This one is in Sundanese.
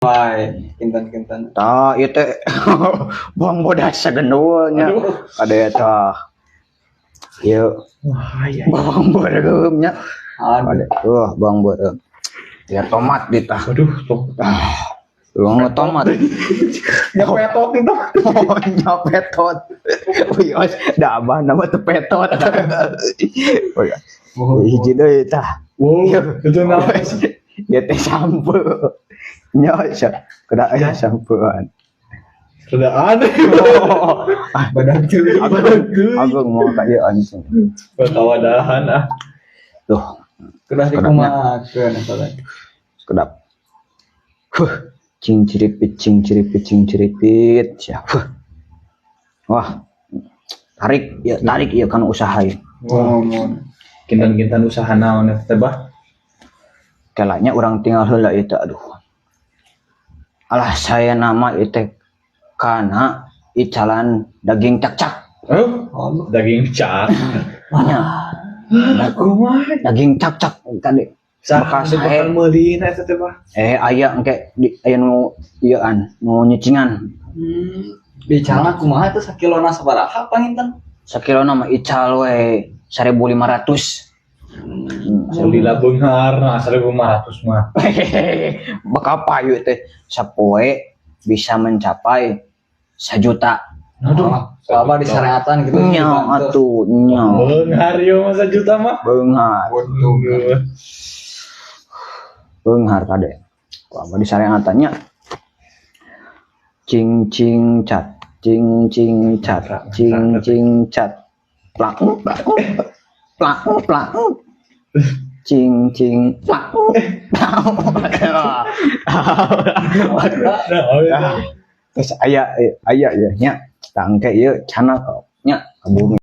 Sampai kinten-kinten. Tah, ieu teh bawang bodas sagendul nya. Kade tah. Ieu Wah, iya. bawang beureum nya. Aduh. Kade tuh bawang beureum. Ya tomat di tah. Waduh, tuh. Ah, bawang tomat. Ya petot itu. Oh, nya petot. Wios, da abah nama teu petot. Oh ya. Hiji deui tah. Wow, itu naon? Ya teh sampo. Nya sia, kuda aya sampoan. Rada aneh. Oh, ah, Badan cuy. aku mau ka ieu anjing. Bakawadahan ah. Tuh, Kedah dikumakeun eta teh. Kedap. Huh, cing ciripit cing ciripit cing ciripit sia. Huh. Wah. Tarik ya, tarik ya kan usaha ya. Wah, Ngomong. Kinten-kinten usaha naon eta teh, Bah? Kelanya orang tinggal heula itu, aduh. Alah, saya nama itu kana icalan daging cakcak. Oh, daging cak. Nya, Kumaha? Daging cakcak tadi. Saha Bekas nu bakal meulina eta teh, Bah? Eh, aya engke di aya nu ieuan, nu nyicingan. Bicara kumaha itu sakilona sabaraha panginten? Sakilona mah ical we 1500. Lila beunghar, nah 1500 mah. Bakal payu teh sapoe bisa mencapai 1 juta. Aduh, Apa disareatan gitu. Nya atuh nya. Beunghar ieu mah 1 juta mah. Beunghar. Waduh. Beunghar kade. Ku abah disareatan nya. Cing cing cat, cing cing cat, cing cing cat. Plak plak plak plak. Cing cing plak plak. Nah, oh, iya. Terus aya aya ya nya tangke ieu cana nya ka bumi.